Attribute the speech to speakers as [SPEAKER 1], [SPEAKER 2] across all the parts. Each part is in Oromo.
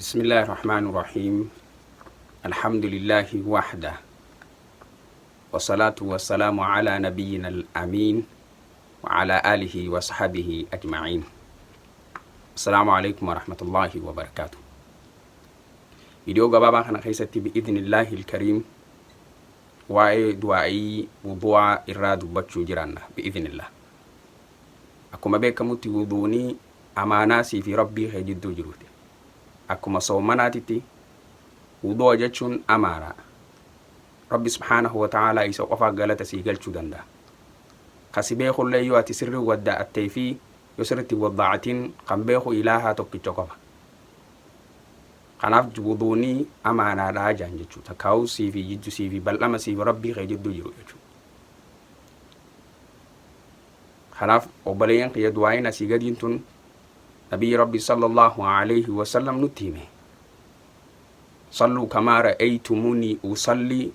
[SPEAKER 1] بسم الله الرحمن الرحيم الحمد لله وحده والصلاة والسلام على نبينا الأمين وعلى آله وصحبه أجمعين السلام عليكم ورحمة الله وبركاته. Viidiyoo gabaabaa kana keessatti بإذن الله الكريم waa'ee du'aa'ii wudu'aa irraa dubbachuu jiraanna بإذن الله. Akkuma beekamutti, wuduunii amaanaa sii fi Rabbii kee jidduu jiruuti. Akkuma soomanaatitti wudu'a jechuun amaanaa Rabbi سبحانه وتعالى isa qofaa galata sii galchuu danda'a. Kasi beekullee yoo ati sirri wadda'attee fi yoo sirritti wadda'atin kan beeku ilaahaa tokkicha qofa. Kanaaf wuduunii amaanaadhaa jaan jechuu takkaa'uu sii fi jiddu sii fi bal'ama sii fi Rabbii kee jidduu jiru jechuudha. Kanaaf obboleeyyan kiyya, du'aa'iin asii gadiin tun nabiyyi Rabbi صلى الله عليه وسلم nutti hime. "صلوا كما رأيتموني أصلي",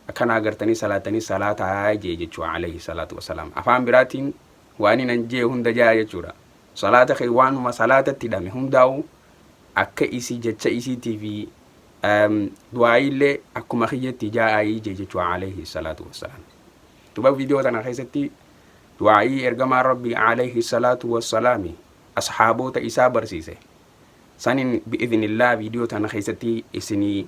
[SPEAKER 1] akkana agartanii salaatanii salaataa jee jechuu عليه الصلاة والسلام. Afaan biraatiin waan inan jee hunda jaa jechuudha. Salaata kee waanuma salaatatti hidhame hundaa'u akka isii jecha isiitii fi du'aa'iillee akkuma kiyyatti jaa'aayii jee jechuu عليه الصلاة والسلام. Duba viidiyoo tana keessatti du'aa'ii ergamaan Rabbii عليه الصلاة والسلام asxaaboota isaa barsiise sanin بإذن الله viidiyoo tana keessatti isinii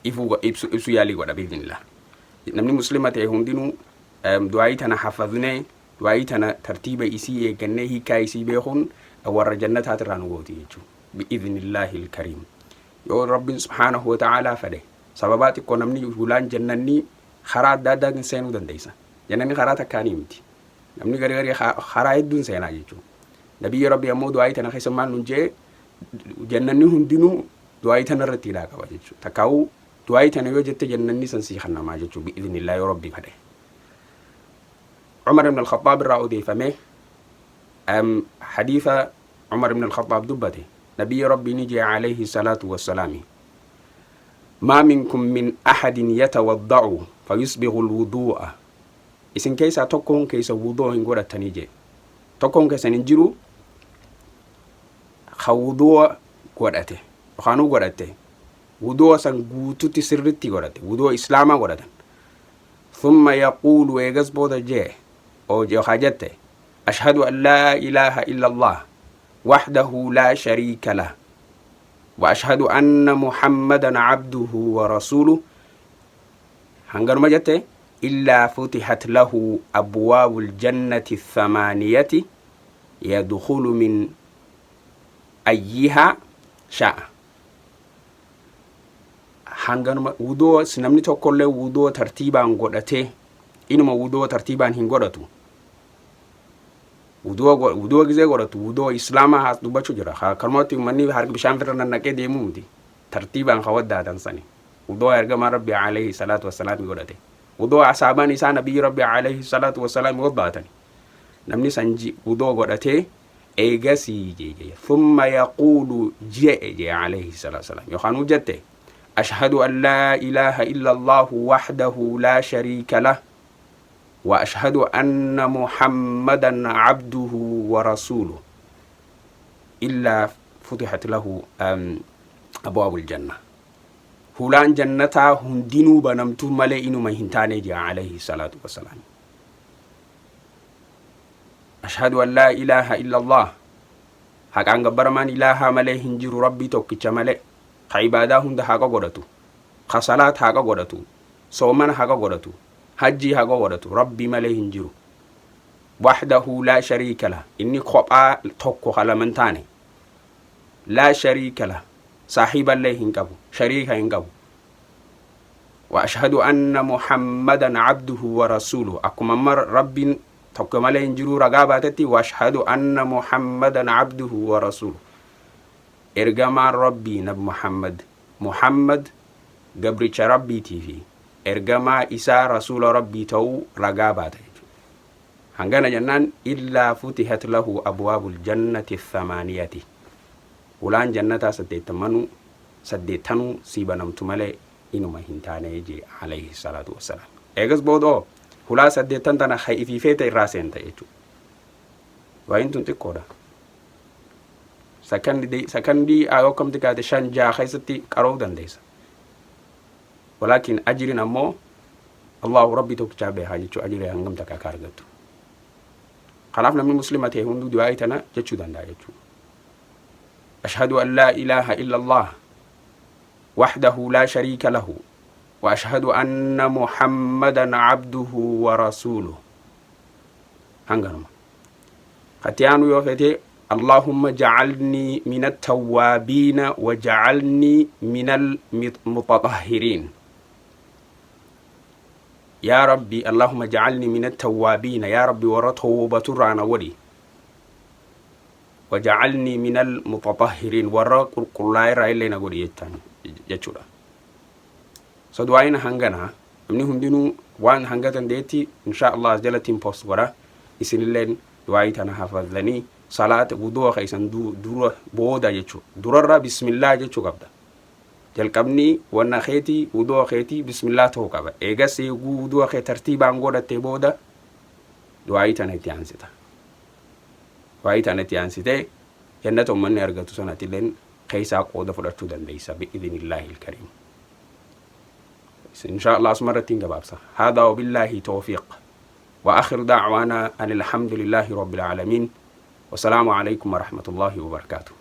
[SPEAKER 1] ifuu ibsu yaalii godha بإذن الله. Namni Muslima ta'e hundinuu du'aa'ii tana hafadnee, du'aa'ii tana tartiiba isii eeggannee, hiikaa isii beekuun warra jannataatirraa nu gooti jechuu بإذن الله الكريم. Yoo Rabbiin سبحانه وتعالى fedhe, sababaa xiqqoo namni hulaan jannanni karaa adda addaatiin seenuu dandeessa. Jannanni karaa takkaanii miti, namni gari gari karaa hedduun seenaa jechuudha. Nabiyyi Rabbi ammoo du'aa'ii tana keessa maal nun jee? Jannanni hundinuu du'aa'ii tana irratti hidhaa qaba jechuudha. Takkaa'uu du'aa'ii tana yoo jette jannanni san sii kennamaa jechuudha بإذن الله yoo Rabbi fedhe. Umar ibn al-Khattaab irraa odeeffamee, hadiisa Umar ibn al-Khattaab dubbate, nabiyyi Rabbi ni jee عليه الصلاة والسلام: "ما منكم من أحد يتوضأ فيسبغ الوضوء", isin keessaa tokkoon keessa wuduu hin godhatanii jee, tokkoon keessan hin jiru ka wudu'a godhate yookaanuu godhate, wudu'a san guututti sirritti godhate, wudu'a Islaamaa godhatan. ثم يقول, eegas booda jee oo yookaa jette: "أشهد أن لا إله إلا الله وحده لا شريك له وأشهد أن محمدا عبده ورسوله", hanganuma jette, "إلا فتحت له أبواب الجنة الثمانية يدخل من أيها شاء". Hanganuma wudoo namni tokkollee wudoo tartiibaan godhatee, inuma wudoo tartiibaan hin godhatu, wudoo gizee godhatu, wudoo Islaamaa haas dubbachuu jira. Kanumatti uummanni harka bishaan firra nannaqee deemuu miti, tartiibaan ka waddaatan sani. Wudoo ergamaa Rabbi عليه الصلاة والسلام godhate, wudoo asaabaan isaa nabiyyi Rabbi عليه الصلاة والسلام waddaatan, namni san wudoo godhatee eegasii jee, ثم يقول je'e jee عليه الصلاة والسلام yookaan jette: "أشهد أن لا إله إلا الله وحده لا شريك له وأشهد أن محمدا عبده ورسوله", إلا فتحت له أبواب الجنة, hulaan jannataa hundinuu banamtuu malee inuma hin taane jea عليه الصلاة والسلام. أشهد أن لا إله إلا الله, haqaan gabbaramaan ilaahaa malee hin jiru, Rabbii tokkicha malee, ka ibaadaa hunda haqa godhatu, ka salaat haqa godhatu, soomana haqa godhatu, hajjii haqa godhatu, Rabbii malee hin jiru. وحده لا شريك له, inni kophaa tokko kalaman taane. لا شريك له, saahiballee hin qabu, shariika hin qabu. وأشهد أن محمدا عبده ورسوله, akkuma amma Rabbiin tokko malee hin jiru ragaa baatetti, وأشهد أن محمدا عبده ورسوله, ergamaan Rabbii nabi Muhammad, Muhammad gabricha Rabbiitii fi ergamaa isaa, rasuula Rabbii ta'uu ragaa baata jechuudha. Hangana jennaan, إلا فتحت له أبواب الجنة الثمانية, ulaan jannataa saddeettamanuu saddeettanuu sii banamtu malee inuma hin taane jee عليه الصلاة والسلام. Eegas boodoo hulaa saddeettan tana ifii feete irraa seenta jechuudha. Waa'in tun xiqqoodha. Sakandii yoo akkam xiqqaate shan jaha keessatti qara'uu dandeessa. Walaakin ajriin ammoo Allahu Rabbi tokkichaa beekaa jechuu, ajrii hangam takka akka argattu. Kanaaf namni Muslima ta'e hunduu du'aa'ii tana jechuu danda'a jechuudha. Ashhadu an laa ilaaha illallah wahdahu laa shariika lahu wa ashhadu anna Muhammadan abduhu wa rasuuluh. Hanganuma. Katti aanu yoo fete, Allahumma ja'alnii min attawwaabiina wa ja'alnii min almutatahhiriin. Yaa Rabbi, Allahumma ja'alnii min attawwaabiina, yaa Rabbi warra tawbaturraa na godhi. Wa ja'alnii min almutatahhiriin, warra qulqullaa'irraa illee na godhi jechaan jechuudha. So du'aayin hangana namni hundinuu waan hanga dandeetti insha Allah as jalatti hin post godha. Isinilleen du'aayii tana hafazanii salaata wudu'a keessan dura booda jechuudha. Durarra bismillah jechuu qabda. Jalqabni wanna keetii wudu'a keetii bismillah ta'uu qaba. Eegas eeguu wudu'a kee tartiibaan godhattee booda du'aayii tana itti aansita. Du'aayii tana itti aansitee jannata ummanni argatu sanatilleen keessaa qooda fudhachuu dandeessa bi'idhnillaahi ilkariim. Insha Allah asuma irratti hin gabaabsa. Haadaa wabillaahi tawfiiq. وآخر دعوانا أن الحمد لله رب العالمين، والسلام عليكم ورحمة الله وبركاته.